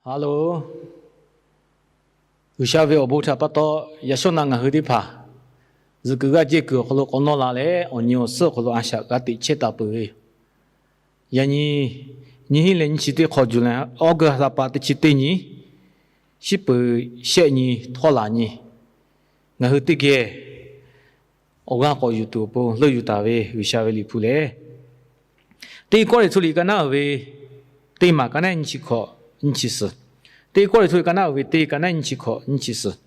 Hello, G'uiˬsha ve awˬ bon htaꞈ pa taw, yaꞈ shawˉ naˆ ngaˬ hui teˇ hpaˍ zuhꞈ kuiˬ g'aˇ jehˇ kuiˬ awˬ hk'aw lo k'awꞈ nawˇ la leh, awˬ nyi awˬ suhˉ awˬ hk'aw lo a shaꞈ g'a teꞈ chehˇ taˍ peuˬ ve yoˬ. Yaꞈ nyi, nyiˇ hinˉ leh nyiˇ chi teˇ hk'awꞈ July, August ha pa teˇ chi teˇ nyi, shiˉ peuˍ shehˆ nyi htawˇ laˬ nyi, ngaˬ hui teˇ geh awˬ g'aˇ k'awꞈ yuˬ tuˬ awˬ pon leuˆ yuˬ taˍ ve G'uiˬsha ve Liꞈ hpu lehˬ, Teˇ Kawˇrenˍhtuˆ liꞈ ka naˉ uiˍ ve teˇ maˬ ka naˉ nyiˇ chi hkawꞈ nyiˇ chi suhˍ. Teˇ Kawˇrenˍhtuˆ liꞈ ka naˉ uiˍ ve teˇ ka naˉ nyiˇ chi hkawꞈ nyiˇ chi suhˍ.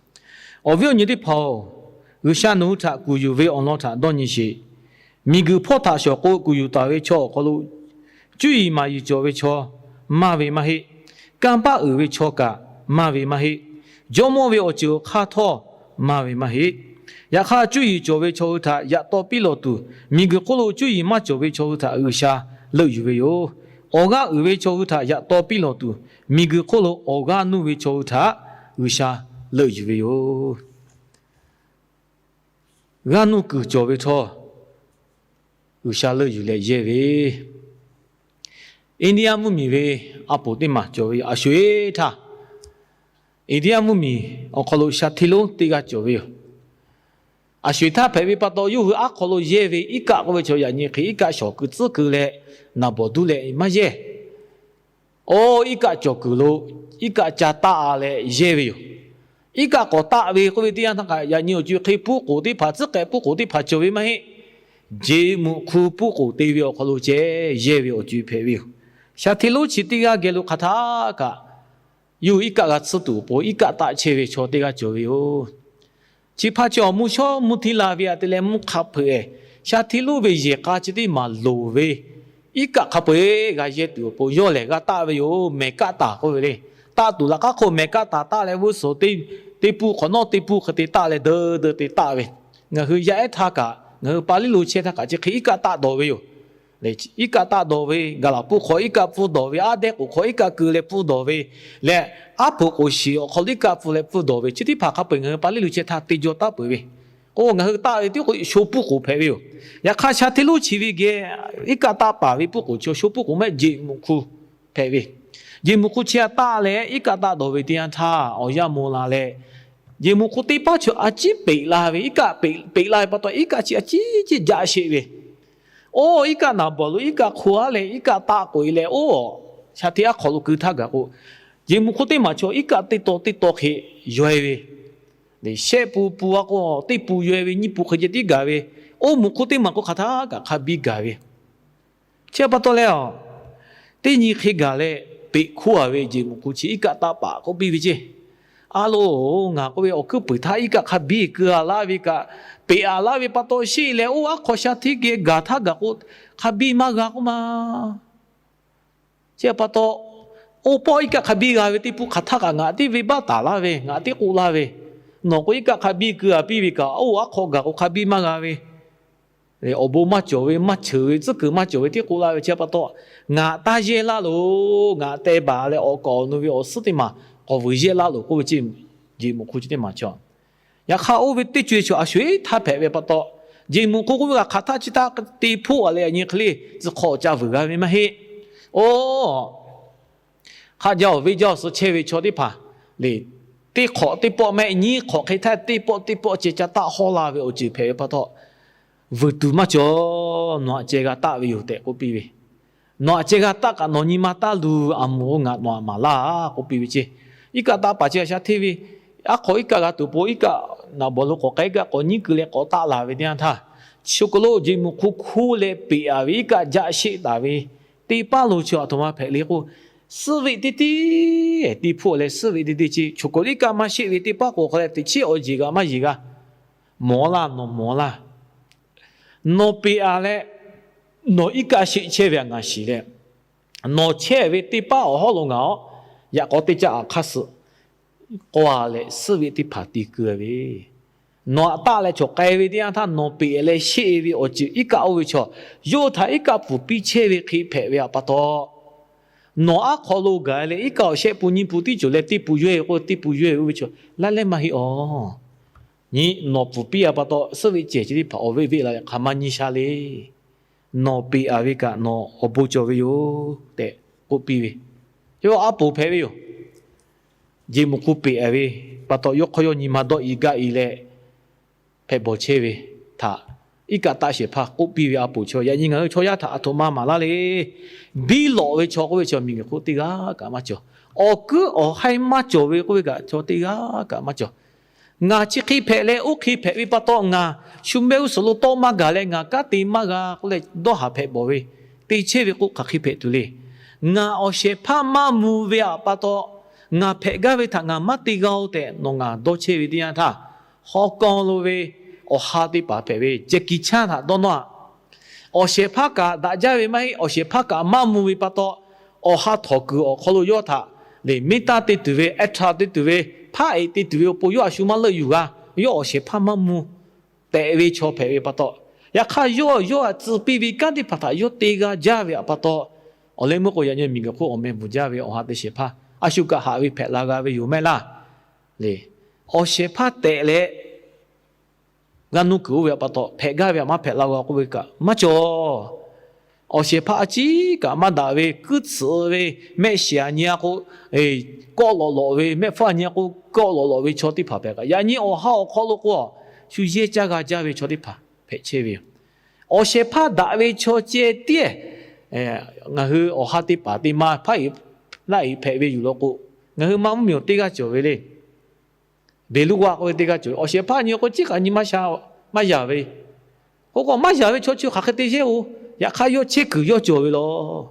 Awˬ viˉ awˬ nyi teˇ hpaˍ-oˬ, G'uiˬsha nawˬ hui htaꞈ kuˬ yuˬ ve awˬ lawn htaꞈ dawˇ nyi sheˍ. Miˬguiˬ hpawˇ htaꞈ shawˍ k'o kuˬ yuˬ taˍ ve chaw awˬ hk'aw lo, cuˇ yiˍ maˍ yiˍ cawˬ ve chaw maˇ ve maˇ heˆ. Kanˇ paˆ uiˍ ve chaw kaꞈ maˇ ve maˇ heˆ. Jawˇmawˇ ve awˬ ceuˬ awˬ hk'aˇ htawˇ maˇ ve maˇ heˆ. Yaꞈ hk'aˇ, cuˇ yiˍ cawˬ ve chaw hui htaꞈ yaꞈ taw piˇ lawˬ tuˬ, miˬguiˬ hk'oˆ lo cuˇ yiˍ maˇ cawˬ ve chaw hui htaꞈ G'uiˬsha leuˆ yuˬ ve yoˬ. Awˬ g'aˇ uiˍ ve chaw hui htaꞈ yaꞈ taw piˇ lawˬ tuˬ, miˬguiˬ hk'oˆ lo awˬ g'aˇ nuˇ ve chaw hui htaꞈ G'uiˬsha leuˆ yuˬ ve yoˬ. G'aˇ nuˇ kuiˬ cawˬ ve htawˇ, G'uiˬsha leuˆ yuˬ leh yehˇ ve, India mvuhˇmiˬ ve a poˍ teˇ maˬ cawˬ ve yoˬ. Aˬ sho-eˬ htaˇ, India mvuhˇmiˬ awˬ hk'aw lo sha hteˇ lonˉ teˇ g'aˇ cawˬ ve yoˬ. Aˬ sho-eˬ htaˇ hpehꞈ ve pa taw, yawˇ hui aˉ hk'aw lo yehˇ ve iˉ kaˆ k'oˆ ve chaw yaꞈ nyi hk'e iˉ kaˆ shawˍ kuiˬ tcuhˉ keu leh, naˍ bawˍ duˇ leh maˇ yehˇ. Oˇ iˉ kaˆ cawˬ kuiˬ lo iˉ kaˆ ca taˆ leh yehˇ ve yoˬ. Iˉ kaˆ k'awꞈ taˆ ve k'oˆ ve teˇ yanˇ htaˇ kaꞈ, yaꞈ nyi awˬ co hk'e puˇ k'oˍ teˇ hpaˍ, tcuhˉ k'ehꞈ puˇ k'oˍ teˇ hpaˍ cawˬ ve maˇ heˆ. Jeꞈ muꞈ hk'u puˇ k'oˍ te ve awˬ hk'aw lo ceh yehˇ ve awˬ co hpehꞈ ve yoˬ. Sha hteˇ lonˉ chi teˇ g'aˇ geh lo hk'aˬ htaˇ kaꞈ, yawˇ hui iˉ kaˆ g'a tsuhˇ tuˬ awˬ pon iˉ kaˆ taˆ chehˇ ve chaw teˇ g'aˇ cawˬ ve yoˬ. Chi hpaˇ chi awˬ mvuhˇ shawˉ mvuhˇ hteˇ la ve aꞈ te leh mvuhˇ hk'a hpeuꞈ-ehˍ, sha hteˇ lonˉ ve yehˬ k'a chi teˇ maˬ loˍ ve iˉ kaˆ hk'a peu-eˬ g'a yehˇ tuˬ awˬ pon yawˇ lehˬ g'a taˆ ve yoˬ. Mehˬ kaˆ taˍ k'oˆ ve le. Taˆ tuˬ laꞈ k'aˉ hk'oˆ mehˬ kaˆ taˍ taˆ leh, g'uˇ suhˍ teˇ pui hk'awꞈ nawˉ teˇ pui hk'e te taˆ leh, deu deu te taˆ ve. Ngaˬ hui yaˇ ehˉ htaˇ kaꞈ, ngaˬ hui pa liˇ lo chehˇ htaˇ kaꞈ, chi hk'e iˉ kaˆ taˆ dawˬ ve yoˬ. Iˉ kaˆ taˆ dawˬ ve, gaˬ laˬ pfuhˇ hk'aw iˉ kaˆ pfuhˇ dawˬ ve, aˉ dehˇ k'oˍ hk'aw iˉ kaˆ keu leh pfuhˇ dawˬ ve leh, aˉ poꞈ k'oˍ shiˍ awˬ hk'aw lo iˉ kaˆ pfuhˇ leh pfuhˇ dawˬ ve, chi teˇ hpaˍ hk'a peu-eˬ ngaˬ hui pa liˇ lo chehˇ htaˇ te jaw taˉ peuˬ ve. K'o, ngaˬ hui taˆ ve tiˉ k'o sho puˇ k'oˍ hpehꞈ ve yoˬ. Yaꞈ hk'aˇ, sha hteˇ lonˉ chi ve geh iˉ kaˆ taˆ paˍ ve puˇ k'oˍ chi sho puˇ k'oˍ mehˆ jeꞈ muꞈ hk'u hpehꞈ ve. Jeꞈ muꞈ hk'u chi a taˆ leh iˉ kaˆ taˆ dawˬ ve teˇ yanˇ htaˇ, awˬ yanˇ maw la leh, jeꞈ muꞈ hk'u teˇ paˉ chaw a ciˉ peꞈ la ve, iˉ kaˆ peꞈ la ve pa taw, iˉ kaˆ chi a ciˉ ciˉ jaˆ sheˆ ve. Oˇ iˉ kaˆ naˍ bawˍ lo iˉ kaˆ hk'o aˉ leh iˉ kaˆ taˆ k'oꞈ-e leh, oˇ sha hteˇ aˉ hk'aw lo keu htaˇ gaˬ k'o, jeꞈ muꞈ hk'u teˇ maˬ chaw iˉ kaˆ teˇ taw teˇ taw hk'e yaweh ve. Shehˆ pun pun a k'o, teˇ pun yaweh ve, nyiˇ pun hk'e ceh tiˉ gaˬ ve. Oˇ muꞈ hk'u teˇ maˬ k'o hk'aˬ htaˇ kaꞈ hk'a biˇ gaˬ ve. Chi pa taw leh, teˇ nyi hk'e gaˬ leh peꞈ hkoˉ a ve jeꞈ muꞈ hk'u chi iˉ kaˆ taˆ paˍ k'oˆ piˇ ve ceˇ. A loˬ, ngaˬ k'oˆ ve awˬ hkuiˉ puiˍ htaˇ iˉ kaˆ hk'a biˇ keu a laˇ ve kaꞈ, peꞈ a laˇ ve pa taw sheˆ leh, oˇ aˉ hk'aw sha hteˇ geh gaˬ htaˇ gaˬ k'o, hk'a biˇ maˇ g'a k'oˆ ma. Chi pa taw, oˇ pawˆ iˉ kaˆ hk'a biˇ g'a ve teˇ pun hk'aˬ htaˇ kaꞈ ngaˬ teˇ venˇbaˆ taˍ laˇ ve, ngaˬ teˇ k'oˆ laˇ ve, nawˬ k'o iˉ kaˆ hk'a biˇ keu a piˇ ve kaꞈ, oˇ aˉ hk'aw gaˬ k'o hk'a biˇ maˇ g'a ve, awˬ bon maˇ cawˬ ve, maˇ cheuˬ ve, tcuhˉ kuiˬ maˇ cawˬ ve teˇ k'oˆ laˇ ve. Chi pa taw, ngaˬ taˇ yehˇ laˇ loˬ. Ngaˬ teh baˬ leh awˬ kawꞈ awˬ nu ve awˬ suhˉ teˇ maˬ k'awꞈ vuiˬ yehˇ laˇ loˬ k'oˆ ve ceˇ. Jeꞈ muꞈ hk'u chi teˇ maˬ chaw, yaꞈ hk'aˇ, oˇ ve teˇ co-e chaw a sho-eˬ htaˇ hpehꞈ ve pa taw, jeꞈ muꞈ hk'u k'oˆ ve kaꞈ hk'aˬ htaˇ chi htaˇ te hpoˆ a leh yaꞈ nyi hk'e le tcuh hk'awꞈ ca vuiˬ g'a ve maˇ heˆ. Oˇ hk'a jaˇ-oˬ, venˇ jaˇ-oˬ, suh chehˇ ve chaw teˇ hpaˍ le, teˇ hk'awꞈ teˇ pawˆ mehˆ nyiˇ hk'awꞈ hk'e htaˇ teˇ pawˆ teˇ pawˆ ceh ca taˆ hawˇ la ve awˬ ceuˬ hpehꞈ ve pa taw, vuiˬ tuˬ maˇ cawˬ. Nawˬ aꞈ ceh g'a taˆ ve yoˬ tehꞈ k'oˆ piˇ ve. Nawˬ aꞈ ceh g'a taˆ kaꞈ nawˬ nyi ma taˇ luˬ, aˬ moˍ ngaˬ nawˬ aꞈ maˍ laˇ k'oˆ piˇ ve ceˇ. Iˉ kaˆ taˆ paˍ chi a sha hteˇ ve, aˉ hk'aw iˉ kaˆ g'a tuˬ po iˉ kaˆ naˍ bawˍ lo k'awꞈ k'ai kaꞈ k'awꞈ nyiˉ keu leh k'awꞈ taˆ laˬ ve teˇ yanˇ htaˇ, shu k'o lo jeꞈ muꞈ hk'u hkoˉ leh peꞈ a ve iˉ kaˆ jaˆ sheˆ taˍ ve teˇ paˉ lo chi aˬ htoꞈ ma hpehꞈ le k'o, suhˉ veˆ teˇ teˇ, te hpoˆ leh suhˉ veˆ teˇ teˇ ceˇ. Choˬ kaˬ lo iˉ kaˆ maˇ sheˆ ve teˇ paˉ k'o hk'aˬ leh teꞈ chiˉ awˬ jeˬ g'a maˇ yeˬ g'a. Mawˬ laˇ, nawˬ mawˬ laˇ. Nawˬ peꞈ a leh, nawˬ iˉ kaˆ sheˆ chehˇ ve aꞈ ngaˬ shiˍ leh, nawˬ chehˇ ve teˇ paˉ awˬ hawˉ lo ngaˬ awˬ yaꞈ k'aw teˇ caˆ aꞈ hk'aˇ suh k'oˆ a leh, suhˉ veˆ teˇ hpaˍ te keu ve, nawˬ aꞈ taˆ leh chaw k'ai ve teˇ yanˇ htaˇ nawˬ peꞈ leh sheˆ ve awˬ ceuˬ iˉ kaˆ oˇ ve chaw, yawˇ htaꞈ iˉ kaˆ pfuhˍ piˇ chehˇ ve hk'e hpehꞈ ve aꞈ pa taw, nawˬ aˉ hk'aw lo gaˬ leh iˉ kaˆ awˬ shehˆ pun nyiˇ pun tiˉ cawˬ leh teˇ pun yawˇ-e k'o, teˇ pun yawˇ-e oˇ ve chaw laˇ lehˉ maˇ heˆ awˬ. Nyi, nawˬ pfuhˍ piˇ a pa taw suhˉ veˆ cehˬ chi teˇ hpaˍ awˬ veˆ veˆ la leh hk'aˬ ma nyi sha le. Nawˬ peꞈ a ve kaꞈ nawˬ awˬ bon cawˬ ve yoˬ tehꞈ k'oˆ piˇ ve. Yawˇ aˉ poˍ hpehꞈ ve yoˬ. jeˇ mvuh hk'oˆ peꞈ ve pa taw, yawˇ hk'aw yawˇ nyi ma dawˇ i gaˇ i leh hpehꞈ bawˬ chehˇ ve htaꞈ iˉ kaˆ taˆ shehˍ hpaˇ k'oˆ piˇ ve a poˍ chaw, yaꞈ nyi ngaˬ hui chaw yaˇ htaꞈ aˬ htoꞈ ma maˍ laˇ le. Biˇ lawꞈ ve chaw k'oˆ ve chaw miˬguiˬ hk'oˆ teˇ g'aˇ kaꞈ maˇ cawˬ. Awˬ kuiˉ awˬ haiˇ maˇ cawˬ ve k'oˆ ve kaꞈ chaw teˇ g'aˇ kaꞈ maˇ cawˬ. Ngaˬ chi hk'e hpehꞈ leh oˇ hk'e hpehꞈ ve pa taw, ngaˬ shu mehˆ g'uˇ suhˍ lo tawˇ maˇ gaˬ leh ngaˬ kanˉ te maˇ g'a k'oˆ leh dawˇ haˍ hpehꞈ bawˬ ve, te chehˇ ve k'o hk'aˬ hk'e hpehꞈ tuˬ le. Ngaˬ awˬ shehˍ hpaˇ maˇ mvuh ve pa taw, ngaˬ hpehꞈ gaˇ ve htaꞈ ngaˬ maˇ te g'a-oˬ tehꞈ nawˬ ngaˬ dawˇ chehˇ ve teˇ yanˇ htaˇ, hawˉ kawˇ lo ve awˬ ha teˇ hpaˍ hpehꞈ ve Jackie Chan htaꞈ dawˇ nawˇ-aꞈ. Awˬ shehˍ hpaˇ kaꞈ daꞈ jaˇ ve maˇ heˆ, awˬ shehˍ hpaˇ kaꞈ maˇ mvuh ve pa taw, awˬ ha htawnˍ kuiˬ awˬ hk'aw lo yawˇ htaꞈ le mehˆ taˇ te tuˬ ve, aˉ htaꞈ te tuˬ ve, hpaˉ eˍ te tuˬ ve awˬ pon yawˇ a shu maˇ leuˆ yuˬ g'a. Yawˇ awˬ shehˍ hpaˇ maˇ mvuh tehꞈ ve chaw hpehꞈ ve pa taw, yaꞈ hk'aˇ yawˇ yawˇ htaꞈ tcuh piˇ ve kanˉ teˇ hpaˍ htaꞈ yawˇ te g'a jaˇ ve pa taw, awˬ leh meuˇ k'o yaꞈ nyi miˬguiˬ hk'oˆ awˬ meh bvuhˬ jaˇ ve awˬ ha teˇ shehˍ hpaˇ a shu kaꞈ haꞈ ve hpehꞈ la g'a ve yoˬ mehˆ laˇ le. Awˬ shehˍ hpaˇ tehꞈ leh g'aˇ nuˇ kuiˬ oˇ ve pa taw hpehꞈ gaˇ ve htaꞈ maˇ hpehꞈ la g'a k'oˆ ve kaꞈ maˇ cawˬ. Awˬ shehˍ hpaˇ a ciˉ kaꞈ maˇ daꞈ ve, kuiˉ tsuhꞈ ve, mehˆ shiˍ a nyi a k'o kawˆ lawꞈ lawꞈ ve, mehˆ hpfuhˇ a nyi a k'o kawˆ lawꞈ lawꞈ ve chaw teˇ hpaˍ hpehꞈ kaꞈ, yaꞈ nyi awˬ ha awˬ hk'aw lo k'o shu yehˇ caˇ g'a jaˇ ve chaw teˇ hpaˍ hpehꞈ chehˇ ve yoˬ. Awˬ shehˍ hpaˇ daꞈ ve chaw ceh tiˉ, ngaˬ hui awˬ ha teˇ hpaˍ te ma hpaˉ eˍ laˇ eˍ hpehꞈ ve yoˬ law k'o, ngaˬ hui ma mvuhˇmiˬ awˬ teˇ g'aˇ cawˬ ve le. Beˍluˆ g'aˆ k'oˆ ve teˇ g'aˇ cawˬ ve, awˬ shehˍ hpaˇ nyi k'o ciˉ kaꞈ nyi maˇ sha, maˇ yaˍ ve. K'o k'o maˇ yaˍ ve chaw chi hk'aˬ hk'e te yehˇ-oˬ. Yaꞈ hk'aˇ yawˇ chehˇ kuiˬ yawˇ cawˬ ve law.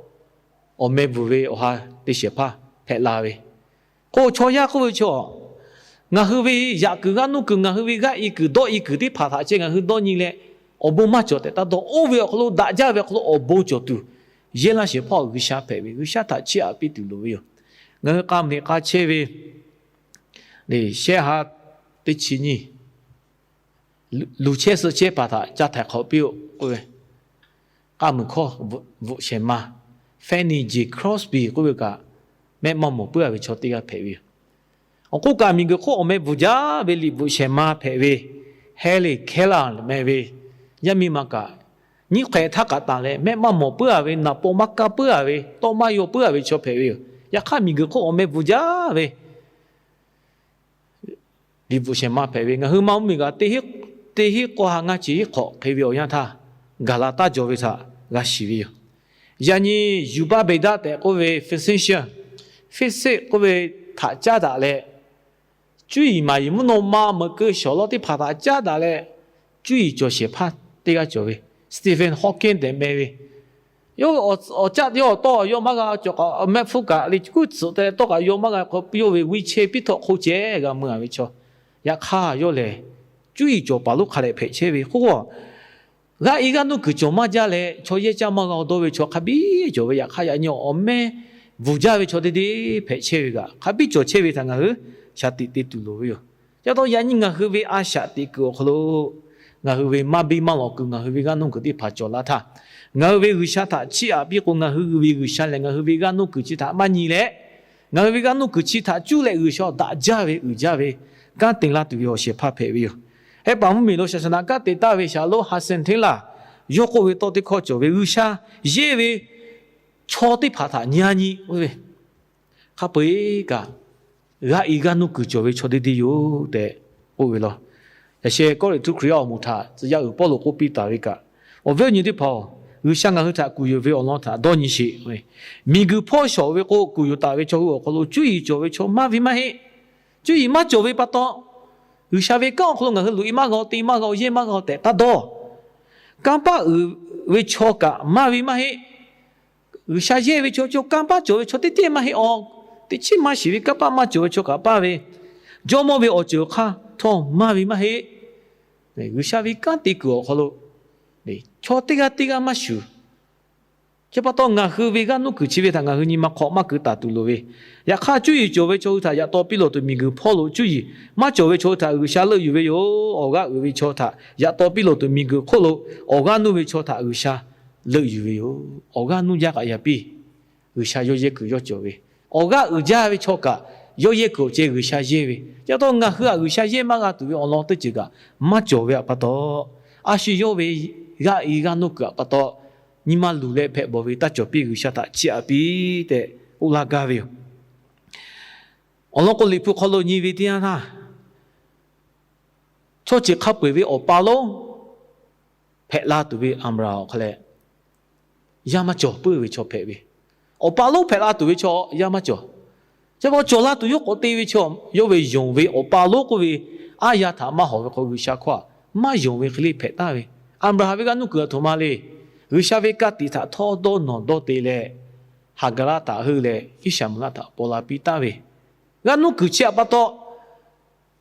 Awˬ meh bvuhˬ ve awˬ ha teˇ shehˍ hpaˇ hpehꞈ la ve. K'o chaw yaˇ k'oˆ ve chaw, ngaˬ hui ve yaꞈ kuiˬ g'aˇ nuˇ kuiˬ, ngaˬ hui ve g'aˇ i kuiˬ dawˇ i kuiˬ teˇ hpaˍ htaꞈ ceh ngaˬ hui dawˇ nyi leh, awˬ bon maˇ cawˬ tehꞈ taˇ dawˇ. Oˇ ve awˬ hk'aw lo daꞈ jaˇ ve awˬ hk'aw lo awˬ bon cawˬ tuˬ, yehˇ laˇ shehˍ hpaˇ G'uiˬsha hpehꞈ ve, G'uiˬsha htaꞈ chiˇ aꞈ piˇ tuˬ loˍ ve yoˬ. Ngaˬ hui k'a meuˍ k'a chehˇ ve le shehˆ ha teˇ chi nyiˇ, luˬ chehˇ suh chehˇ paˍ htaꞈ ca htaiˍ hk'awꞈ piˇ-oˆ k'oˆ ve, k'a meuˍ hkawˇ bvuhꞈ shehˍ ma Fanny J Crosby k'oˆ ve kaꞈ, mehˆ maˇ mawˬ puiˉ-a ve chaw teˇ g'aˇ hpehꞈ ve yoˬ. Awˬ k'oˆ kaꞈ, miˬguiˬ hk'oˆ awˬ meh bvuhˬ jaˇ ve liꞈ bvuhꞈ shehˍ ma hpehꞈ ve Helen Keller meh ve yaˇ miˇ ma kaꞈ, nyiˇ hk'ehꞈ htaˇ kaꞈ tanˬ leh mehˆ maˇ mawˬ puiˉ-a ve, naˍ paw maˇ kaˇ puiˉ-a ve, tawˇ maˇ yaw puiˉ-a ve chaw hpehꞈ ve yoˬ. Yaꞈ hk'aˇ, miˬguiˬ hk'oˆ awˬ meh bvuhˬ jaˇ ve liꞈ bvuhꞈ shehˍ ma hpehꞈ ve, ngaˬ hui ma mvuhˇmiˬ kaꞈ teˇ hinˉ k'awˇ ha ngaˇ chi hiˉ hk'awꞈ hk'e ve awˬ yanˇ htaˇ, gaˬ la taˇ jaw ve htaꞈ g'a shiˍ ve yoˬ. Yaꞈ nyi Yuˬbaˆ Beˍdaˆ tehꞈ k'oˆ ve physician, physics k'oˆ ve htaꞈ caˉ daꞈ leh, cuˇ yiˍ maˍ yiˍ mvuhˇ naw ma meuꞈ keu shawˍ lawˇ teˇ hpaˍ htaꞈ caˉ daꞈ leh, cuˇ yiˍ cawˬ shehˍ hpaˇ teˇ g'aˇ cawˬ ve Stephen Hawking tehꞈ meh ve, yawˇ awˬ caˆ teˇ awˬ tawˇ yaw maˇ g'a cawˬ kaꞈ, mehˆ hpfuhˇ kaꞈ le kuiˉ tcuhꞈ te tawˇ kaꞈ yaw maˇ g'a k'o, yawˇ ve g'uˇ chehˇ piˇ htawˇ hk'oˆ ceh g'a mui-a ve chaw. Yaꞈ hk'aˇ, yawˇ lehˬ cuˇ yiˍ cawˬ paˍ lonˉ hk'a dehꞈ hpehꞈ chehˇ ve k'oˆ k'o, g'aˇ i g'aˇ nuˇ kuiˬ cawˬ maˇ jaˇ leh, chaw yehˇ caˇ maˇ g'a-o dawˇ ve chaw hk'a biˇ cawˬ ve. Yaꞈ hk'aˇ, yaꞈ nyi awˬ meh bvuhˬ jaˇ ve chaw teˇ deˇ hpehꞈ chehˇ ve kaꞈ, hk'a biˇ cawˬ chehˇ ve htaꞈ ngaˬ hui shaˍ tiꞈ te tuˬ loˍ ve yoˬ. Ca taw yaꞈ nyi ngaˬ hui ve a shaꞈ teꞈ kuiˬ awˬ hk'aw lo ngaˬ hui ve maˇ biˇ maˇ lawˬ kuiˬ, ngaˬ hui ve g'aˇ nuˇ kuiˬ teˇ hpaˍ cawˬ la htaˇ, ngaˬ hui ve G'uiˬsha htaꞈ chiˇ aꞈ piˇ k'o, ngaˬ hui ve G'uiˬsha lehˬ ngaˬ hui ve g'aˇ nuˇ kuiˬ chi htaꞈ maˇ nyi leh, ngaˬ hui ve g'aˇ nuˇ kuiˬ chi htaꞈ cuˇ leh G'uiˬsha daꞈ jaˇ ve uiˍ jaˇ ve kanˉ te laˇ tuˬ ve awˬ shehˍ hpaˇ hpehꞈ ve yoˬ. Hehˉ paˍ mvuhˇmiˬ lo shaˍ shaˍ naꞈ kanˉ te taˍ ve shaˍ lonˉ Hudson Taylor yawˇ k'oˆ ve tawˇ teˇ hkawˇ cawˬ ve, G'uiˬsha yehˇ ve chaw teˇ hpaˍ htaꞈ nyi-a nyi k'oˆ ve, hk'a peu-eˬ kaꞈ g'aˇ i g'aˇ nuˇ kuiˬ cawˬ ve chaw deˇ deˇ yoˬ tehꞈ k'oˆ ve law. Yaꞈ sheh Kawˇrenˍhtuˆ Hkriꞈ yaˇ awˬ moˍ htaꞈ tcuh yaˇ uiˍ Pawˇluꞈ k'oˆ piˇ taˍ ve kaꞈ, awˬ viˉ awˬ nyi teˇ hpaˍ-oˬ, G'uiˬsha ngaˬ hui htaꞈ kuˬ yuˬ ve awˬ lawn htaꞈ dawˇ nyi sheˍ. Miˬguiˬ hpawˇ shawˍ ve k'o, kuˬ yuˬ taˍ ve chaw hui awˬ hk'aw lo cuˇ yiˍ cawˬ ve chaw maˇ ve maˇ heˆ. Cuˇ yiˍ maˇ cawˬ ve pa taw, G'uiˬsha ve kanˉ awˬ hk'aw lo ngaˬ hui loꞈ-e maˇ g'a-o, te maˇ g'a-o, yehˇ maˇ g'a-o tehꞈ taˇ dawˇ. Kanˇ paˆ uiˍ ve chaw kaꞈ maˇ ve maˇ heˆ. G'uiˬsha yehˇ ve chaw, chaw kanˇ paˆ cawˬ ve chaw teˇ teˇ maˇ heˆ-aw. Teꞈ chiˉ maˇ shiˍ ve kanˇ paˆ maˇ cawˬ ve chaw kaꞈ paˇ ve, jawˇmawˇ ve awˬ ceuˬ awˬ hk'aˇ htawˇ maˇ ve maˇ heˆ. G'uiˬsha ve kanˉ te kuiˬ awˬ hk'aw lo chaw teˇ g'aˇ teˇ g'aˇ maˇ shuˍ. Chi pa taw, ngaˬ hui ve g'aˇ nuˇ kuiˬ chi ve htaꞈ ngaˬ hui nyi ma hk'awꞈ maˇ keu taˍ tuˬ loˍ ve. Yaꞈ hk'aˇ, cuˇ yiˍ cawˬ ve chaw hui htaꞈ yaꞈ taw piˇ lawˬ tuˬ, miˬguiˬ hpawˇ lo cuˇ yiˍ maˇ cawˬ ve chaw hui htaꞈ G'uiˬsha leuˆ yuˬ ve yoˬ. Awˬ g'aˇ uiˍ ve chaw htaꞈ yaꞈ taw piˇ lawˬ tuˬ, miˬguiˬ hk'oˆ lo awˬ g'aˇ nuˇ ve chaw htaꞈ G'uiˬsha leuˆ yuˬ ve yoˬ. Awˬ g'aˇ nuˇ jaˇ kaꞈ yaꞈ piˇ, G'uiˬsha yawˇ yehˇ kuiˬ yawˇ cawˬ ve. Awˬ g'aˇ uiˍ jaˇ ve chaw kaꞈ yawˇ yehˇ kuiˬ awˬ ceh G'uiˬsha yehˇ ve. Chi pa taw, ngaˬ hui htaꞈ G'uiˬsha yehˇ maˇ g'a tuˬ ve awˬ lawn teˇ ceuˬ kaꞈ maˇ cawˬ ve pa taw, a shu yawˇ ve g'aˇ i g'aˇ nuˇ kuiˬ pa taw, nyi ma luˬ leh hpehꞈ bawˬ ve taˇ cawˬ piˇ, G'uiˬsha htaꞈ chiˇ aꞈ piˇ tehꞈ k'oˆ laˇ gaˇ ve yoˬ. Awˬ lawn k'o, Liꞈ hpu hk'aw lo nyi ve teˇ yanˇ htaˇ, chaw ceuˬ hk'a peu-eˬ ve awˬ pa lonˉ hpehꞈ la tuˬ ve Aˍbraˍhanˍ awˬ hk'a leh, yaˇ maˇ cawˬ puiˉ ve chaw hpehꞈ ve. Awˬ pa lonˉ hpehꞈ la tuˬ ve chaw yaˇ maˇ cawˬ. Chi pa taw cawˬ la tuˬ yawˇ k'awꞈ te ve chaw, yawˇ ve yonˍ ve awˬ pa lonˉ k'oˆ ve aˉ yaˇ htaꞈ maˇ hawˍ ve hk'aw, G'uiˬsha hkawˇ aꞈ maˇ yonˍ ve hk'e le hpehꞈ taˍ ve. Aˍbraˍhanˍ ve g'aˇ nuˇ kuiˬ aˬ htoꞈ ma le. G'uiˬsha ve ka tiꞈ htaꞈ htawˇ dawˇ nawˬ dawˇ te leh, Haˍgaˍraˆ htaꞈ heuˆ leh Iˉsaˍmeˍlaˆ htaꞈ paw la piˇ taˍ ve. G'aˇ nuˇ kuiˬ chi aꞈ pa taw,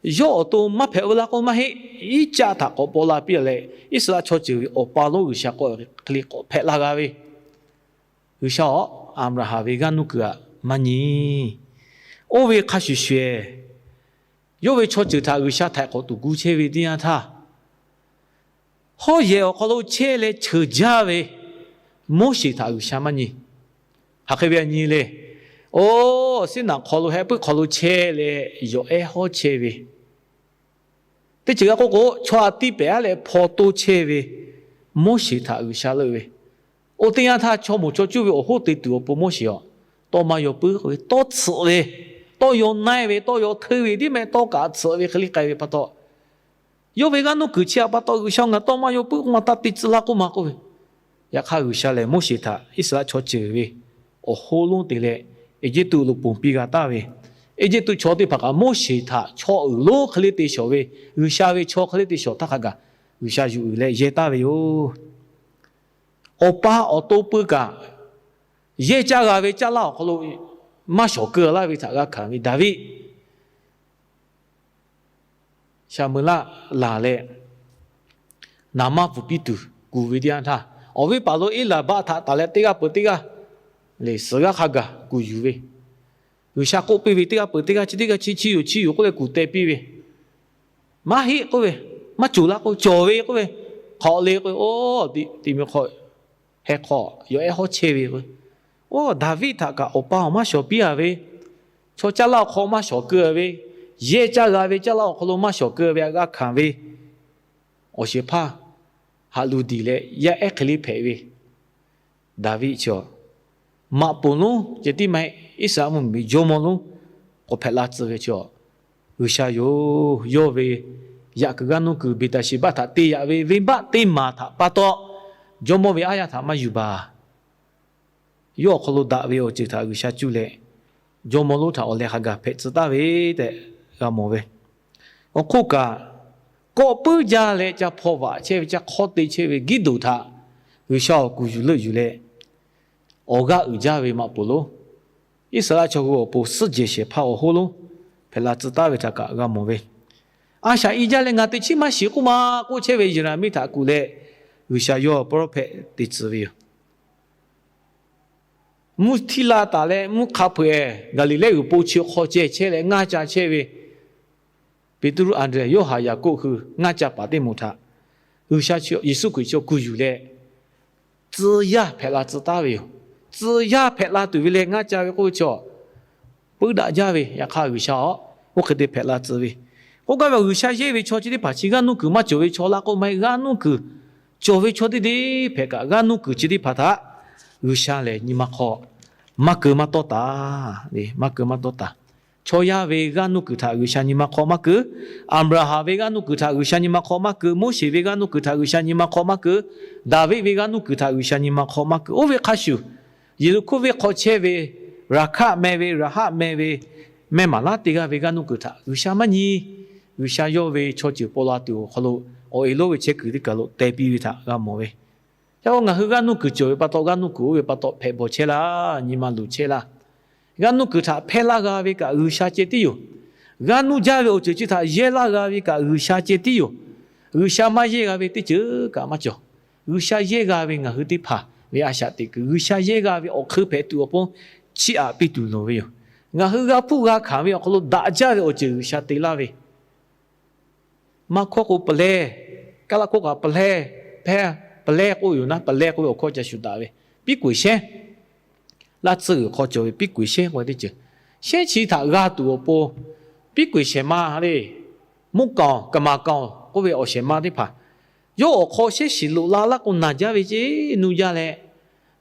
yawˇ awˬ to maˇ hpehꞈ veu la k'o maˇ heˆ. Iˉcaˆ htaꞈ k'awꞈ paw la piˇ leh, Iˉsaˍreˍlaˆ chaw ceuˬ ve awˬ pa lonˉ G'uiˬsha k'awꞈ hk'e le k'awꞈ hpehꞈ la g'a ve. G'uiˬsha-oˬ, Aˍbraˍhanˍ ve g'aˇ nuˇ kuiˬ aꞈ maˇ nyi. Oˇ ve hk'a shuˍ shuˍ, yawˇ ve chaw ceuˬ htaꞈ G'uiˬsha htaiˍ k'awꞈ tuˬ gu chehˇ ve teˇ yanˇ htaˇ, hawˉ yehˬ awˬ hk'aw lo chehˇ leh cheuˬ jaˇ ve Moˉseˍ htaꞈ G'uiˬsha maˇ nyi. Hk'aˬ hk'e ve a nyi le. Oˇ, Siˉnaˍ hk'aw lo, heh puiˉ hk'aw lo chehˇ leh yawˬ ehˉ hawˉ chehˇ ve, teˇ ceuˬ g'a k'oˆ k'o, chaw a tiˇ pehˍ aˉ leh hpaw toˇ chehˇ ve Moˉseˍ htaꞈ G'uiˬsha leuˆ ve. Oˇ teˇ yanˇ htaˇ, chaw moˍ chaw cuˇ ve awˬ hoˉ te tuˬ awˬ pon Moˉseˍ-oˬ, tawˇ maˇ yaw puiˉ k'oˆ ve, tawˇ tsuhꞈ ve, tawˇ yaw na-e ve, tawˇ yaw hteuˇ ve, tiˉ meh tawˇ kaꞈ tsuhꞈ ve hk'e le k'ai ve pa taw, yawˇ ve g'aˇ nuˇ kuiˬ chi aꞈ pa taw, G'uiˬsha ngaˬ tawˇ maˇ yaw puiˉ k'oˆ ma taˇ te tcuh laˇ k'oˆ ma k'oˆ ve. Yaꞈ hk'aˇ, G'uiˬsha lehˬ Moˉseˍ htaꞈ Iˉsaˍreˍlaˆ chaw ceuˬ ve awˬ hoˉ lonˉ te leh, Eˇjiˇtuꞈ lo ponˬ piˇ g'a taˍ ve, Eˇjiˇtuꞈ chaw teˇ hpaˍ kaꞈ Moˉseˍ htaꞈ chaw uiˍ lonˉ hk'e le te shawˍ ve, G'uiˬsha ve chaw hk'e le te shawˍ htaˇ hk'a gaˬ, G'uiˬsha yuˬ uiˍ leh yehˇ taˍ ve yoˬ. Awˬ pa awˬ to pui kaꞈ, yehˇ caˇ g'a ve caˇ laˇ awˬ hk'aw lo maˇ shawˍ keu laˇ ve htaꞈ g'a hkanˍ ve Daˍviˆ, Saˍmo-eˍlaˆ laˬ leh, naˍ manˇ pfuhˍ piˇ tuˬ kuˬ ve teˇ yanˇ htaˇ, awˬ viˉ paˍ lo Eˇlaˍbaˆ htaꞈ taˍ leh teˇ g'aˇ peuˬ teˇ g'aˇ, lehˬ suhˍ g'aˇ hk'a gaˬ kuˬ yuˬ ve, G'uiˬsha k'oˆ piˇ ve teˇ g'aˇ peuˬ teˇ g'aˇ, chi teˇ g'aˇ chi chi yoˬ, chi yoˬ k'oˆ leh kuˬ teh piˇ ve, maˇ heˆ k'oˆ ve, maˇ coˬ laˇ k'oˆ ve, cawˬ ve k'oˆ ve, hk'awꞈ le k'oˆ ve, oˇ, ti mi hk'aw, heh hk'aw yawˬ ehˉ hawˉ chehˇ ve k'o, oˇ, Daˍviˆ htaꞈ kaꞈ awˬ pa awˬ maˇ shawˍ piˇ-a ve, chaw caˇ laˇ awˬ hk'aw maˇ shawˍ keu ve, yehˇ caˇ g'a ve caˇ laˇ awˬ hk'aw lo maˇ shawˍ keu ve, a g'a hkanˍ ve awˬ shehˍ hpaˇ haꞈ luˬ diˬ leh yaˇ ehˉ hk'e le hpehꞈ ve Daˍviˆ chi, maꞈ poˍ lonˉ ceh tiˉ maˇ heˆ, Iˉsaˍreˍlaˆ mvuhˇmiˬ jawˇmawˇ lonˉ k'awꞈ hpehꞈ la tcuh ve chi, G'uiˬsha yoˬ. Yawˇ ve yaꞈ kuiˬ g'aˇ nuˇ kuiˬ Beˍtaˍsheˍbaˆ htaꞈ te yaꞈ ve venˇbaˆ teˇ maˬ htaꞈ pa taw, jawˇmawˇ ve aˉ yaˇ htaꞈ maˇ yuˬ baˬ. Yawˇ awˬ hk'aw lo daꞈ ve awˬ ceuˬ htaꞈ G'uiˬsha cuˇ leh, jawˇmawˇ lonˉ htaꞈ awˬ leh hk'a gaˬ hpehꞈ tcuh taˍ ve tehꞈ g'a mawˬ ve. Awˬ hk'oˆ kaꞈ, kawˆ puiˉ jaˇ leh ca hpaw vaꞈ chehˇ ve, ca hk'awˇ te chehˇ ve Giˇdeˍonˍ htaꞈ G'uiˬsha awˬ kuˬ yuˬ leuˆ yuˬ leh, awˬ g'aˇ uiˍ jaˇ ve maꞈ poˍ lonˉ, Iˉsaˍreˍlaˆ chaw hui awˬ pon suhˉ jehˬ shehˍ hpaˇ awˬ hoˉ lonˉ hpehꞈ la tcuh taˍ ve htaꞈ kaꞈ g'a mawˬ ve. A shaꞈ i jaˇ leh ngaˬ teꞈ chiˉ maˇ shiˍ k'oˆ ma k'oˆ chehˇ ve Yeˍraˍmiˆ htaꞈ kuˬ leh, G'uiˬsha yawˇ prophet te tcuh ve yoˬ. Mvuhˇ htiˇ la taˍ leh mvuhˇ hk'a hpeuꞈ-ehˍ Gaˍliˍlehˇ g'uiˬ po chi hk'aw ceh chehˇ leh ngaˇ ca chehˇ ve Peˍtruˆ, Anˍdrehˍ, Yoˇhanˬ, Yaˍkoˆ hui ngaˇ ca paˍ teˇ moˍ htaꞈ G'uiˬsha, Yeˍsuˆ Hkriꞈ chaw kuˬ yuˬ leh, tcuh yaˇ hpehꞈ la tcuh taˍ ve yoˬ. Tcuh yaˇ hpehꞈ la tuˬ ve leh ngaˇ ca ve k'oˆ ve chaw, puiˉ daꞈ jaˇ ve, yaꞈ hk'aˇ G'uiˬsha-oˬ, oˇ hk'e te hpehꞈ la tcuh ve. K'oˆ gaˇ ve, G'uiˬsha yehˇ ve chaw chi teˇ hpaˍ chi g'aˇ nuˇ kuiˬ maˇ cawˬ ve chaw laˇ k'oˆ maˇ heˆ. G'aˇ nuˇ kuiˬ cawˬ ve chaw teˇ teˇ hpehꞈ kaꞈ, g'aˇ nuˇ kuiˬ chi teˇ hpaˍ htaꞈ G'uiˬsha lehˬ nyi ma hk'aw maˇ keu maˇ tawˇ taˍ. Maˇ keu maˇ tawˇ taˍ. Chaw yaˇ ve g'aˇ nuˇ kuiˬ htaꞈ G'uiˬsha nyi ma hk'aw maˇ keu. Aˍbraˍhanˍ ve g'aˇ nuˇ kuiˬ htaꞈ G'uiˬsha nyi ma hk'aw maˇ keu. Moˉseˍ ve g'aˇ nuˇ kuiˬ htaꞈ G'uiˬsha nyi ma hk'aw maˇ keu. Daˍviˆ ve g'aˇ nuˇ kuiˬ htaꞈ G'uiˬsha nyi ma hk'aw maˇ keu. Oˇ ve hk'a shuˍ, Yeˍriˆhkoˇ venˇ hk'aw chehˇ ve Raˍhkaˆ meh ve, Raˍhaˆ meh ve mehˇ maˍ laˉ teˇ g'aˇ ve g'aˇ nuˇ kuiˬ htaꞈ G'uiˬsha maˇ nyi. G'uiˬsha yawˇ ve chaw ceuˬ paw la tuˬ awˬ hk'aw lo awˬ e lonˉ ve chehˇ kuiˬ teˇ kaˬ lo teh piˇ ve htaꞈ g'a mawˬ ve. Yaꞈ hk'aˇ ngaˬ hui g'aˇ nuˇ kuiˬ cawˬ ve pa taw, g'aˇ nuˇ kuiˬ oˇ ve pa taw hpehꞈ bawˬ chehˇ laˇ, nyi ma luˬ chehˇ laˇ. G'aˇ nuˇ kuiˬ htaꞈ hpehˇ laˇ g'a ve kaꞈ G'uiˬsha ceh tiˉ yoˬ. G'aˇ nuˇ jaˇ ve awˬ ceuˬ chi htaꞈ yehˇ laˇ g'a ve kaꞈ G'uiˬsha ceh tiˉ yoˬ. G'uiˬsha maˇ yehˇ g'a ve teˇ ceuˬ kaꞈ maˇ cawˬ. G'uiˬsha yehˇ g'a ve ngaˬ hui teˇ hpaˍ ve a shaꞈ teꞈ kuiˬ, G'uiˬsha yehˇ g'a ve awˬ hk'eun hpehꞈ tuˬ awˬ pon chiˇ aꞈ piˇ tuˬ loˍ ve yoˬ. Ngaˬ hui g'a hpuˇ g'a hkanˍ ve awˬ hk'aw lo daꞈ jaˇ ve awˬ ceuˬ G'uiˬsha te laˇ ve, maˇ hkawˇ k'o, pehˬ leh, kaˇ laˇ hkawˇ kaꞈ pehˬ leh, pehˬ, pehˬ leh k'oˆ yoˬ naˉ, pehˬ leh k'oˆ ve awˬ hkawˇ ca shuˍ daꞈ ve, piˉ k'oˍ shehˉ. Laˇ tsuhˇ g'uiˬ hk'aw cawˬ ve piˉ k'oˍ shehˉ k'oˆ ve teˇ ceuˬ, shehˉ chi htaꞈ g'a tuˬ awˬ pon, piˉ k'oˍ shehˍ ma le, muˇ kaoˬ, kaˍ maˍ kaoˬ k'oˆ ve awˬ shehˍ ma teˇ hpaˍ, yawˇ awˬ hk'aw shehˉ shiˍ loꞈ la laˇ k'o, naˬ jaˇ ve ceˇ nuˇ jaˇ leh,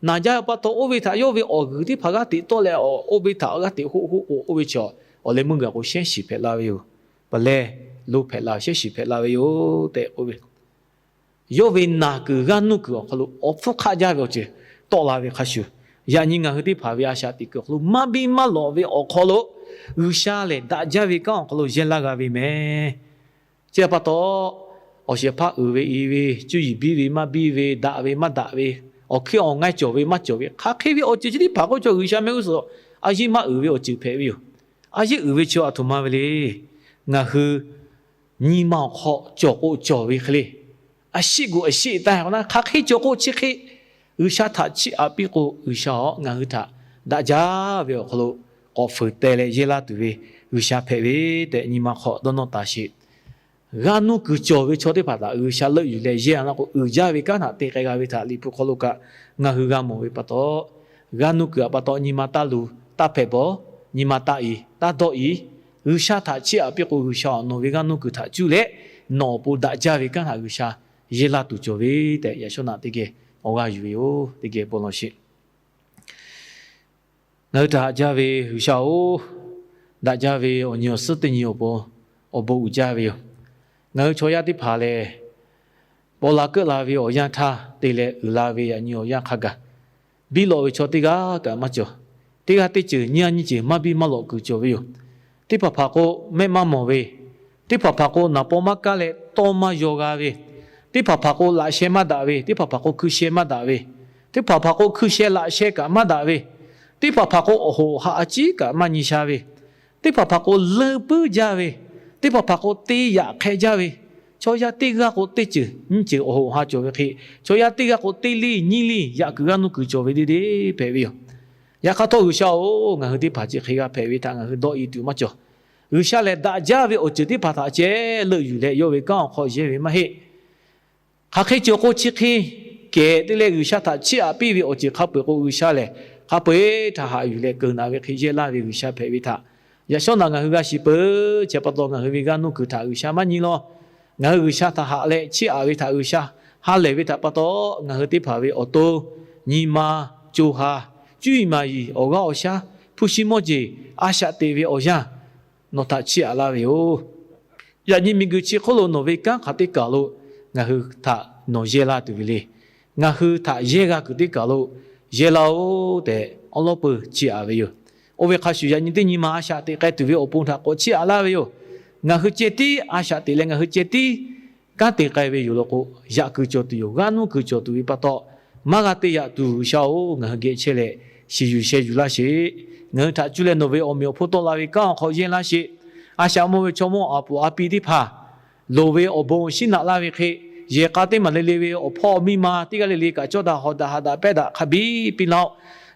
naˬ jaˇ ve pa taw, oˇ ve htaꞈ yawˇ ve awˬ g'uiˬ teˇ hpaˍ g'aˇ teꞈ tawˆ leh, oˇ ve htaꞈ g'aˇ teꞈ hoˆ hoˆ k'o, oˇ ve chaw awˬ leh meuˇ gaˬ k'o shehˉ shiˍ hpehꞈ la ve yoˬ. Peuˬ leh lo hpehꞈ la, shehˉ shiˍ hpehꞈ la ve yoˬ tehꞈ k'oˆ ve. Yawˇ ve naˬ kuiˬ g'aˇ nuˇ kuiˬ awˬ hk'aw lo awˬ hpfuhˇ hk'aˆ jaˇ ve awˬ ceuˬ tawˆ la ve hk'a shuˍ, yaꞈ nyi ngaˬ hui teˇ hpaˍ ve a shaꞈ teꞈ kuiˬ awˬ hk'aw lo maˇ biˇ maˇ lawꞈ ve awˬ hk'aw lo G'uiˬsha lehˬ daꞈ jaˇ ve kanˉ awˬ hk'aw lo yehˇ laˇ g'a ve meh. Chi htaꞈ pa taw, awˬ shehˍ hpaˇ uiˍ ve i ve, cuˇ yiˍ biˇ ve maˇ biˇ ve, daꞈ ve maˇ daꞈ ve, awˬ hkiˇ awˬ ngaˇ cawˬ ve maˇ cawˬ ve, hk'aˬ hk'e ve awˬ ceuˬ chi teˇ hpaˍ k'oˆ chaw G'uiˬsha mehˆ g'uˇ suhˍ a yeˇ maˇ uiˍ ve awˬ ceuˬ hpehꞈ ve yoˬ. A yeˇ uiˍ ve chi a htoꞈ ma ve le. Ngaˬ hui nyi ma awˬ hk'aw cawˬ k'o cawˬ ve hk'e le, a shiˆ gu a shiˆ taˇ k'o na, hk'aˬ hk'e cawˬ k'o chi hk'e G'uiˬsha htaꞈ chiˇ aꞈ piˇ k'o, G'uiˬsha awˬ ngaˬ hui htaꞈ daꞈ jaˇ ve awˬ hk'aw lo k'awꞈ fuiˍ teh leh yehˇ laˇ tuˬ ve G'uiˬsha hpehꞈ ve tehꞈ nyi ma hk'aw dawˇ nawˇ taˍ sheˍ. G'aˇ nuˇ kuiˬ cawˬ ve chaw teˇ hpaˍ htaꞈ G'uiˬsha leuˆ yuˬ leh yehˇ a laˇ k'o, uiˍ jaˇ ve kanˉ htaꞈ te k'ai g'a ve htaꞈ Liꞈ hpu hk'aw lo kaꞈ ngaˬ hui g'a mawˬ ve pa taw, g'aˇ nuˇ kuiˬ htaꞈ pa taw nyi ma taˇ luˬ, taˇ hpehꞈ bawˬ, nyi ma taˇ iˍ, taˇ dawˆ iˍ. G'uiˬsha htaꞈ chiˇ aꞈ piˇ k'o, G'uiˬsha awˬ nawˬ ve g'aˇ nuˇ kuiˬ htaꞈ cuˇ leh nawˬ awˬ pon daꞈ jaˇ ve kanˉ htaꞈ G'uiˬsha yehˇ laˇ tuˬ cawˬ ve tehꞈ yaꞈ shawˉ naꞈ teˇ geh awˬ g'aˇ yuˬ ve yoˬ. Teˇ geh bon lawˬ sheˍ. Ngaˬ hui htaꞈ haꞈ jaˇ ve G'uiˬsha-oˬ, daꞈ jaˇ ve awˬ nyi awˬ suhˉ teˇ nyi awˬ pon awˬ bon uiˍ jaˇ ve yoˬ. Ngaˬ hui chaw yaˇ teˇ hpaˍ lehˬ, paw la keuˆ la ve awˬ yanˇ htaˇ te leh uiˍ la ve yaꞈ nyi awˬ yanˇ hk'a gaˬ, biˇ lawꞈ ve chaw teˇ g'aˇ kaꞈ maˇ cawˬ. Teˇ g'aˇ teˇ ceuˬ nyiˇ g'aˇ nyiˇ ceuˬ maˇ biˇ maˇ lawꞈ kuiˬ cawˬ ve yoˬ. Teˇ hpaˍ hpaˍ k'o mehˆ maˇ mawˬ ve, teˇ hpaˍ hpaˍ k'o naˍ paw maˇ kaˇ leh tawˇ maˇ yaw g'a ve, teˇ hpaˍ hpaˍ k'o laꞈ sheh maˇ daꞈ ve, teˇ hpaˍ hpaˍ k'o hkui sheh maˇ daꞈ ve, teˇ hpaˍ hpaˍ k'o hkui sheh laꞈ sheh kaꞈ maˇ daꞈ ve, teˇ hpaˍ hpaˍ k'o awˬ hoꞈ awˬ ha a ciˉ kaꞈ maˇ nyi sha ve, teˇ hpaˍ hpaˍ k'o leuˇ puiˉ jaˇ ve, teˇ hpaˍ hpaˍ k'o te yaꞈ hk'e jaˇ ve, chaw yaˇ teˇ g'aˇ k'o teˇ ceuˬ nyiˇ ceuˬ awˬ hoꞈ awˬ ha cawˬ ve hk'e, chaw yaˇ teˇ g'aˇ k'o teˇ liˇ nyiˇ liˇ yaꞈ kuiˬ g'aˇ nuˇ kuiˬ cawˬ ve deˇ deˇ hpehꞈ ve yoˬ. Yaꞈ hk'aˇ htawˇ G'uiˬsha-oˬ, ngaˬ hui teˇ hpaˍ chi hk'e g'a hpehꞈ ve htaꞈ ngaˬ hui dawˆ e tuˬ maˇ cawˬ. G'uiˬsha lehˬ daꞈ jaˇ ve awˬ ceuˬ teˇ hpaˍ htaꞈ ceh leuˆ yuˬ leh yawˇ ve kanˉ awˬ hk'aw yehˇ ve maˇ heˆ. Hk'aˬ hk'e cawˬ k'o chi hk'e kehˬ te leh G'uiˬsha htaꞈ chiˇ aꞈ piˇ ve awˬ ceuˬ hk'a peu-eˬ k'o, G'uiˬsha lehˬ hk'a peu-eˬ htaꞈ haꞈ yuˬ leh keunˍ naꞈ ve hk'e yehˇ laˇ ve G'uiˬsha hpehꞈ ve htaꞈ yaꞈ shawˉ naꞈ ngaˬ hui g'a shiˍ peuˬ. Chi pa taw ngaˬ hui ve g'aˇ nuˇ kuiˬ htaꞈ G'uiˬsha maˇ nyi law. Ngaˬ hui G'uiˬsha htaꞈ haꞈ leh chiˇ aꞈ ve htaꞈ G'uiˬsha ha lehˬ ve htaꞈ pa taw, ngaˬ hui teˇ hpaˍ ve awˬ to, nyi ma, co ha, cuˇ yiˍ maˍ yiˍ, awˬ g'aˇ awˬ shaˉ, hpu shi mawˇ jeˬ, a shaꞈ teꞈ ve awˬ yanˇ nawˬ htaꞈ chiˇ aꞈ laˇ ve yoˬ. Yaꞈ nyi miˬguiˬ chi hk'oˆ lo nawˬ ve kanˉ hk'aˬ teˇ kaˬ lo ngaˬ hui htaꞈ nawˬ yehˇ laˇ tuˬ ve le. Ngaˬ hui htaꞈ yehˇ g'a kuiˬ teˇ kaˬ lo yehˇ laˇ-oˆ tehꞈ awˉ lawˉ peuˬ chiˇ aꞈ ve yoˬ. Oˇ ve hk'a shuˍ, yaꞈ nyi teˇ nyi ma a shaꞈ teꞈ k'ai tuˬ ve awˬ pon htaꞈ k'awꞈ chiˇ aꞈ laˇ ve yoˬ. Ngaˬ hui ceh tiˉ a shaꞈ teꞈ leh ngaˬ hui ceh tiˉ kanˉ te k'ai ve yoˬ law k'o, yaꞈ kuiˬ cawˬ tuˬ yoˬ. G'aˇ nuˇ kuiˬ cawˬ tuˬ ve pa taw, maˇ g'a te yaꞈ tuˬ G'uiˬsha-oˬ, ngaˬ hui geh chehˇ leh shiˍ yuˬ sheh yuˬ laˇ sheˍ. Ngaˬ hui htaꞈ cuˇ leh nawˬ ve awˬ meꞈ awˬ hponˇ tawˆ la ve kanˉ awˬ hk'aw yehˇ laˇ sheˍ. A shaꞈ mawˇ ve chaw mawˇ a puˍ a pi teˇ hpaˍ loˍ ve awˬ bon shiˉ naꞈ laˇ ve hk'e, yehˬ k'a teˇ maˬ le le ve awˬ hpawˇ miˇ ma teˇ g'aˇ le le kaꞈ cawˇ daꞈ hawˍ daꞈ haꞈ daꞈ pehˇ daꞈ hk'a biˇ piˇ laˇ-oˆ.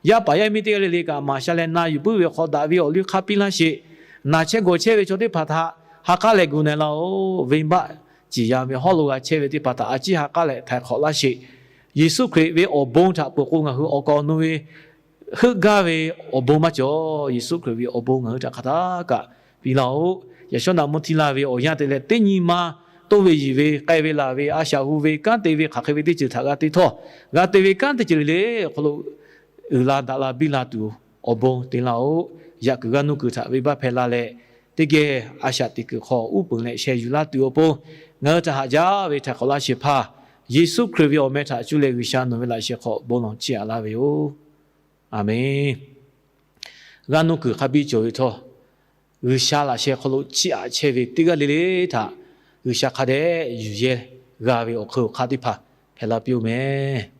Yaˇ paˍ yaˇ miˇ teˇ g'aˇ le le kaꞈ maˍ sha leh na yuˬ puiˉ ve hk'aw daꞈ ve awˬ liˇ hk'a piˇ laˇ sheˍ. Naˬ chehˇ gawˬ chehˇ ve chaw teˇ hpaˍ htaꞈ ha k'aˉ leh gu na laˇ-oˆ. Venˇbaˆ ciˍ ya ve hawˉ lo g'a chehˇ ve teˇ hpaˍ htaꞈ a ciˉ ha k'aˉ leh htaiˍ hk'awꞈ laˇ sheˍ. Yeˍsuˆ Hkriꞈ ve awˬ bon htaꞈ peuˬ k'o, ngaˬ hui awˬ kaˍ awˬ nu ve heuˆ gaˇ ve awˬ bon maˇ cawˬ. Yeˍsuˆ Hkriꞈ ve awˬ bon ngaˬ hui htaꞈ hk'aˬ htaˇ kaꞈ piˇ laˇ-oˆ. Yaꞈ shawˉ naꞈ mvuhˇ htiˇ laˇ ve awˬ yanˇ te leh teˇ nyi ma toˇ ve yiˬ ve k'ai ve laˬ ve a shaꞈ hu ve kanˉ te ve hk'aˬ hk'e ve teˇ ceuˬ htaꞈ g'a te htawˇ, g'a te ve kanˉ teˇ ceuˬ le le awˬ hk'aw lo uiˍ la daꞈ la biˇ la tuˬ awˬ bon te laˇ-oˆ. Yaꞈ kuiˬ g'aˇ nuˇ kuiˬ htaꞈ venˇbaˆ hpehˇ la leh, teˇ geh a shaꞈ teꞈ kuiˬ hk'aw uˉ peunˍ leh sheh yuˬ laˇ tuˬ awˬ pon, ngaˬ hui htaꞈ haꞈ jaˇ ve htaiˍ hk'awꞈ laˇ sheˍ hpaˇ, Yeˍsuˆ Hkriꞈ ve awˬ meh htaꞈ cuˇ leh G'uiˬsha nawˬ ve laꞈ sheh hk'aw bon lawˬ chiˇ aꞈ laˇ ve yoˬ. Aˬmenˍ. G'aˇ nuˇ kuiˬ hk'a biˇ cawˬ ve htawˇ, G'uiˬsha laꞈ sheh hk'aw lo chiˇ aꞈ chehˇ ve teˇ g'aˇ le le htaꞈ G'uiˬsha hk'a dehꞈ yuˬ yehˇ g'a ve awˬ hk'eun awˬ hk'aˇ teˇ hpaˍ hpehꞈ la piˇ-oˆ meh.